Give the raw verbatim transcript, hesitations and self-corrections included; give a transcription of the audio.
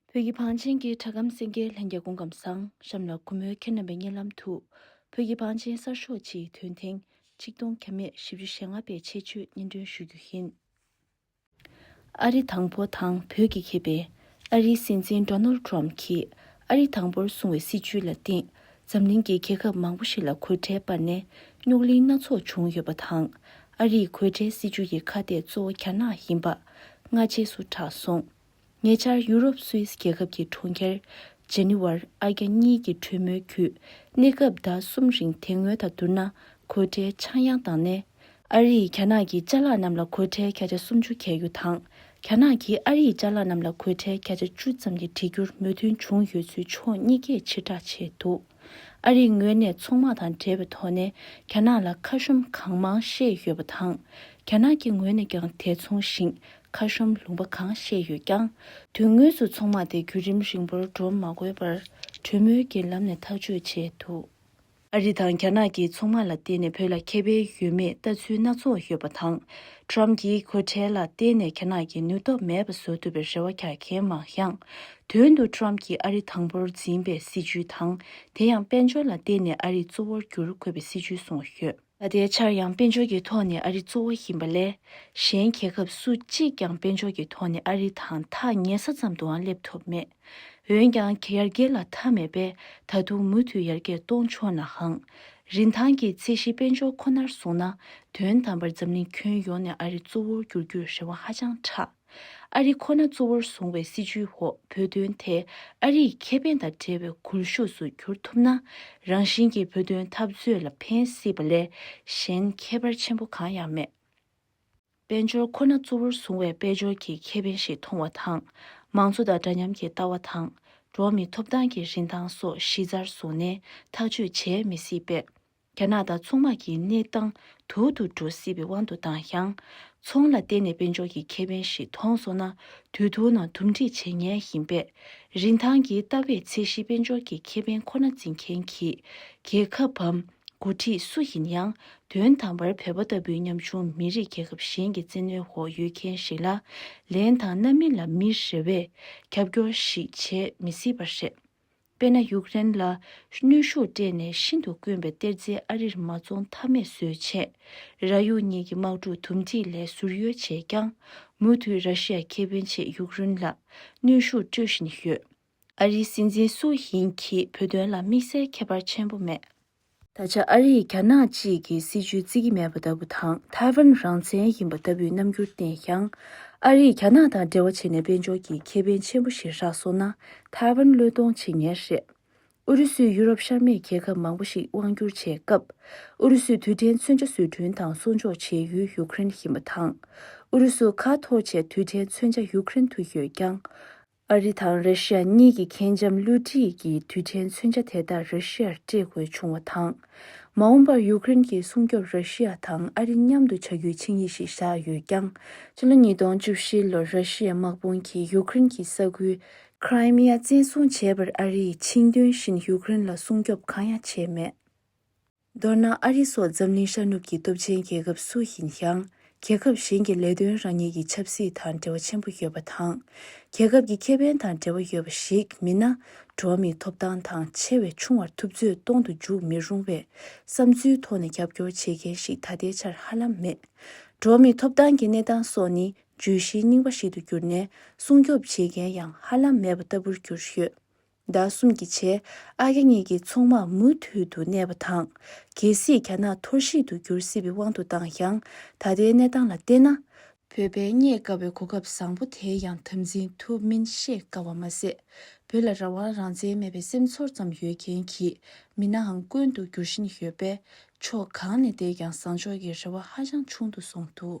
བོད་ཀྱི་བང་ཆེན་གྱི་སྒྲ་སྒམ་གསན་མཁན་ལྷན་རྒྱས་སྐུ་ཁམས་བཟང་། གཤམ་ལ་གུས་མོས་ཁྱེད་རྣམ་པའི་སྙན་ལམ་དུ། བོད་ཀྱི་བང་ཆེན་གསར་ཤོག་ཅིག་དོན་ཐེངས་ཆིག་སྟོང་བརྒྱ་མེད་བཞི་བཅུ་ཞེ་ལྔ་པའི་ཆེད་བརྗོད་སྙན་སྒྲོན་ཞུ་རྒྱུ་ཡིན། ཨ་རི་དང་པོ་དང་བོད་ཀྱི་ཁེ་ཕན། ཨ་རིའི་སྲིད་འཛིན་ཌོ་ནལ་ཊམ་གྱིས་ཨ་རི་དང་པོར་བཟུང་བའི་སྲིད་བྱུས་ལ་བརྟེན། འཛམ་གླིང་གི་རྒྱལ་ཁབ་མང་པོ་ཞིག་ལ་གོད་འདྲེ་སྤར་ནས་རྙོག་གླེང་སྣ་ཚོགས་བྱུང་ཡོད་པ་དང་། ཨ་རིའི་གོད་འདྲེ་སྲིད་བྱུས་ཀྱི་ཁ་གཏད་གཙོ་བོ་རྒྱ་ནག་ཡིན་པ་སྔ་རྗེས་སུ་གྲགས་སོང་། ཉེ་ཆར་ཡུ་རོབ་སུད་སི་རྒྱལ་ཁབ་ཀྱི་གྲོང་ཁྱེར་ཇེ་ནི་ཝར་ཨ་རྒྱ་གཉིས་ཀྱི་གྲོས་མོལ་བརྒྱུད། གནས་སྐབས་ཟླ་གསུམ་རིང་དེ་སྔོན་དང་བསྡུར་ན་གོད་འདྲེ་ཆག་ཡང་དང་ནས། ཨ་རིས་རྒྱ་ནག་གི་ཅ་ལག་རྣམས་ལ་གོད་འདྲེ་བརྒྱ་ཆ་སུམ་ཅུ་བརྒལ་རྒྱུ་དང་། རྒྱ་ནག་གིས་ཨ་རིའི་ཅ་ལག་རྣམས་ལ་གོད་འདྲེ་བརྒྱ་ཆ་བཅུ་ཙམ་གྱི་འགྲིག་རྒྱུར་མོས་མཐུན་བྱུང་ཡོད་ཚུལ་ཕྱོགས་གཉིས་ཀས་ཕྱིར་བསྒྲགས་བྱས་འདུག་ཨ་རིའི་ངོས་ནས་ཚོང་དམག་དང་འབྲེལ་བའི་ཐོག་ནས་རྒྱ་ནག་ལ་ཁ་ཤོམ་གང་མང་བཤད་ཡོད་པ་དང་། རྒྱ་ནག་གི་ངོས་ནས་ཀྱང་དེ་མཚུངས་ཤིང་ཁ་ཤོམ་ལུང་པ་གང་བཤད་ཡོད་ཀྱང་། དོན་དངོས་སུ་ཚོང་དམག་དེ་བརྒྱུད་རིམ་རིང་པོར་འགྲོ་མ་དགོས་པར་གྲོས་མོལ་གྱི་ལམ་ནས་ཐག་གཅོད་བྱས་འདུག་ཨ་རི་དང་རྒྱ་ནག་གི་ཚོང་དམག་ལ་བརྟེན་ནས་བོད་ལ་ཁེ་ཕན་ཡོད་མེད་ལྟ་ཚུལ་སྣ་ཚོགས་ཡོད་པ་དང་། ཊམ་གྱིས་གོད་འདྲེ་ལ་བརྟེན་ནས་རྒྱ་ནག་གི་ནུས་སྟོབས་མེད་པ་བཟོ་ཐུབ་པའི་རེ་བ་རྒྱག་མཁན་མང་ཡང་། དོན་དུ་ཊམ་གྱིས་ཨ་རི་དང་པོར་འཛིན་པའི་སྲིད་བྱུས་དང་། དེ་ཡང་དཔལ་འབྱོར་ལ་བརྟེན་ནས་ཨ་རི་གཙོ་བོར་བསྒྱུར་དགོས་པའི་སྲིད་བྱུས་བཟུང་ཡོད། ད་ལྟའི་ཆར་ཡང་དཔལ་འབྱོར་གྱི་ཐོག་ནས་ཨ་རི་གཙོ་བོ་ཡིན་པ་ལས། གཞན་རྒྱལ་ཁབ་སུ་གཅིག་ཀྱང་དཔལ་འབྱོར་གྱི་ཐོག་ནས་ཨ་རི་དང་ཐག་ཉེ་ས་ཙམ་དུའང་སླེབས་ཐུབ་མེད། འོན་ཀྱང་ཡར་རྒྱས་ལ་མཐའ་མེད་པས། ད་དུང་མུ་མཐུད་ཡར་རྒྱས་གཏོང་ཆོག་ནའང་། རིན་ཐང་གི་ཚད་གཞི་དཔལ་འབྱོར་ཁོ་ནར་བཟུང་ན། དོན་དམ་པར་འཛམ་གླིང་ཁྱོན་ཡོངས་ནས་ཨ་རི་གཙོ་བོར་འགྱུར་རྒྱུའི་རེ་བ་ཧ་ཅང་དྲག་ཨ་རི་ཁོ་ན་གཙོ་བོར་བཟུང་བའི་སྲིད་བྱུས་འོག་བོད་དོན་དེ་ཨ་རིའི་ཁེ་ཕན་དང་འབྲེལ་བའི་སྒུལ་ཤུགས་སུ་འགྱུར་ཐུབ་ན། རང་བཞིན་གྱིས་བོད་དོན་འཐབ་རྩོད་ལ་ཕན་སྲིད་པ་ལས་གཞན་ཁྱད་པར་ཆེན་པོ་གང་ཡང་མེད། དཔལ་འབྱོར་ཁོ་ན་གཙོ་བོར་བཟུང་བའི་དཔལ་འབྱོར་གྱི་ཁེ་ཕན་ཞིག་མཐོང་བ་དང་། མང་གཙོ་དང་འདྲ་མཉམ་གྱི་ལྟ་བ་དང་། འགྲོ་བ་མིའི་ཐོབ་ཐང་གི་རིན་ཐང་སོགས་གཞི་རྩར་བཟུང་ནས་ཐག་གཅོད་བྱས་མི་སྲིད་པས། རྒྱ་ནག་དང་ཚོང་དམག་གི་གནས་སྟངས་སྡུག་ཏུ་འགྲོ་སྲིད་པའི་དབང་དུ་བཏང་ཡང་། ཚོང་ལ་བརྟེན་ནས་དཔལ་འབྱོར་གྱི་ཁེ་ཕན་ཞིག་མཐོང་སོང་ན། དུས་ཐུང་ནང་འདུམ་འགྲིག་བྱེད་ཉན་ཡིན་པས། རིན་ཐང་གི་ལྟ་བའི་ཚད་གཞི་དཔལ་འབྱོར་གྱི་ཁེ་ཕན་ཁོ་ན་འཛིན་མཁན་གྱི་རྒྱལ་ཁབ་བམ། འགོ་ཁྲིད་སུ་ཡིན་ཡང་། དོན་དམ་པར་བོད་པ་ལྟ་བུའི་ཉམ་ཆུང་མི་རིགས་རྒྱལ་ཁབ་གཞན་གྱི་བཙན་གནོན་འོག་ཡོད་མཁན་ཞིག་ལ། ལན་དང་རྣམ་སྨིན་ལ་མི་རེ་བས་རྒྱབ་སྐྱོར་ཞིག་བྱེད་མི་སྲིད་པ་རེད། དཔེར་ན། ཡུཀ་རེན་ལ་གནོན་ཤུགས་སྤྲད་ནས་ཤིན་ཏུ་དཀོན་པའི་གཏེར་རྫས་ཨ་རིར་མ་བཙོང་ཐབས་མེད་བཟོས་བྱས། ར་ཡུག་གཉིས་ཀྱི་དམག་འཁྲུག་འདུམ་འགྲིག་ལས་ཟུར་གཡོལ་བྱས་ཀྱང་། མུ་མཐུད་ར་ཤི་ཡ་ཁེ་ཕན་ཆེད་ཡུཀ་རེན་ལ་གནོན་ཤུགས་སྤྲོད་བཞིན་ཡོད། ཨ་རིའི་སྲིད་འཛིན་སུ་ཡིན་གྱིས་བོད་དོན་ལ་དམིགས་བསལ་ཁྱད་པར་ཆེན་པོ་མེད། ད་ཆ་ཨ་རིས་རྒྱ་ནག་གཅིག་གི་སྲིད་བྱུས་བརྩི་གི་མེད་པ་ལྟ་བུ་དང་། ཐའེ་ཝན་རང་བཙན་ཡིན་པ་ལྟ་བུའི་རྣམ་འགྱུར་བསྟན་ཀྱང་། ཨ་རིས་རྒྱ་ནག་དང་འབྲེལ་བ་བྱས་ནས་དཔལ་འབྱོར་གྱི་ཁེ་ཕན་ཆེན་པོ་ཞིག་རག་སོང་ན། ཐའེ་ཝན་བློས་གཏོང་བྱེད་ཉེན་རེད། ཨུ་རུ་སུས་ཡུ་རོབ་ཤར་མའི་རྒྱལ་ཁབ་མང་པོ་ཞིག་དབང་བསྒྱུར་བྱས་སྐབས། ཨུ་རུ་སུས་རྡུལ་ཕྲན་མཚོན་ཆ་བཟོ་སྐྲུན་དང་གསོག་འཇོག་བྱེད་ཡུལ་ཡུཀ་རེན་ཡིན་པ་དང་། ཨུ་རུ་སུ་ཁ་འཐོར་བྱས་རྡུལ་ཕྲན་མཚོན་ཆ་ཡུཀ་རེན་དུ་ཡོད་ཀྱང་། ཨ་རི་དང་ར་ཤི་ཡ་གཉིས་ཀྱི་ཁེངས་འཇམ་བསླུ་བྲིད་ཀྱིས་རྡུལ་ཕྲན་མཚོན་ཆ་དེ་དག་ར་ཤི་ཡར་སྤྲད་དགོས་བྱུང་བ་དང་། མ་འོངས་པར་ཡུཀ་རེན་གྱི་སྲུང་སྐྱོབ་ར་ཤི་ཡ་དང་ཨ་རི་མཉམ་དུ་བྱ་རྒྱུའི་ཆིངས་ཡིག་ཞིག་བཞག་ཡོད་ཀྱང་། ཕྱི་ལོ་ཉིས་སྟོང་བཅུ་བཞི་ལོར་ར་ཤི་ཡའི་དམག་དཔུང་གིས་ཡུཀ་རེན་གྱི་ས་ཁུལ་ཁྲའི་མི་ཡ་བཙན་བཟུང་བྱས་པར་ཨ་རིས་ཆིངས་དོན་བཞིན་ཡུཀ་རེན་ལ་སྲུང་སྐྱོབ་གང་ཡང་བྱས་མེད། མདོར་ན། ཨ་རི་སོགས་འཛམ་གླིང་ཤར་ནུབ་ཀྱི་སྟོབས་ཆེན་རྒྱལ་ཁབ་སུ་ཡིན་ཡང་། རྒྱལ་ཁབ་གཞན་གྱི་ལས་དོན་རང་ཉིད་ཀྱི་ཆབ་སྲིད་དང་འབྲེལ་བ་ཆེན་པོ་ཡོད་པ་དང་། རྒྱལ་ཁབ་ཀྱི་ཁེ་ཕན་དང་འབྲེལ་བ་ཡོད་པ་ཞིག་མིན་ན། འགྲོ་བ་མིའི་ཐོབ་ཐང་དང་ཆེ་བའི་ཆུང་བར་ཐུབ་ཚོད་གཏོང་དུ་འཇུག་མི་རུང་བའི་བསམ་ཚུལ་ཐོག་ནས་རྒྱབ་སྐྱོར་བྱེད་མཁན་ཞིག་ད་ལྟའི་ཆར་ཧ་ལམ་མེད། འགྲོ་བ་མིའི་ཐོབ་ཐང་གི་གནས་སྟངས་སོགས་ནི་བརྗོད་གཞིའི་རྙིང་པ་ཞིག་ཏུ་གྱུར་ནས། སྲུང་སྐྱོབ་བྱེད་མཁན་ཡང་ཧ་ལམ་མེད་པ་ལྟ་བུར་གྱུར་ཡོད། ཟླ་གསུམ་གྱི་རྗེས། ཨ་རྒྱ་གཉིས་ཀྱི་ཚོང་དམག་མུ་མཐུད་དུ་གནས་པ་དང་། གལ་སྲིད་རྒྱ་ནག་འཐོར་བཤིག་ཏུ་འགྱུར་སྲིད་པའི་དབང་དུ་བཏང་ཡང་། ད་ལྟའི་གནས་སྟངས་ལ་བལྟས་ན། བོད་པའི་རྙེད་དཀའ་བའི་གོ་སྐབས་བཟང་པོ་དེ་ཡང་དམ་འཛིན་ཐུབ་མིན་བཤད་དཀའ་བ་མ་ཟད། བོད་ལ་རང་དབང་རང་བཙན་མེད་པའི་སེམས་ཚོར་ཙམ་ཡོད་མཁན་གྱི་མི་སྣའང་དཀོན་དུ་འགྱུར་བཞིན་ཡོད་པས། ཕྱོགས་གང་ནས་བལྟས་ཀྱང་བཟང་ཕྱོགས་ཀྱི་རེ་བ་ཧ་ཅང་ཆུང་དུ་སོང་འདུག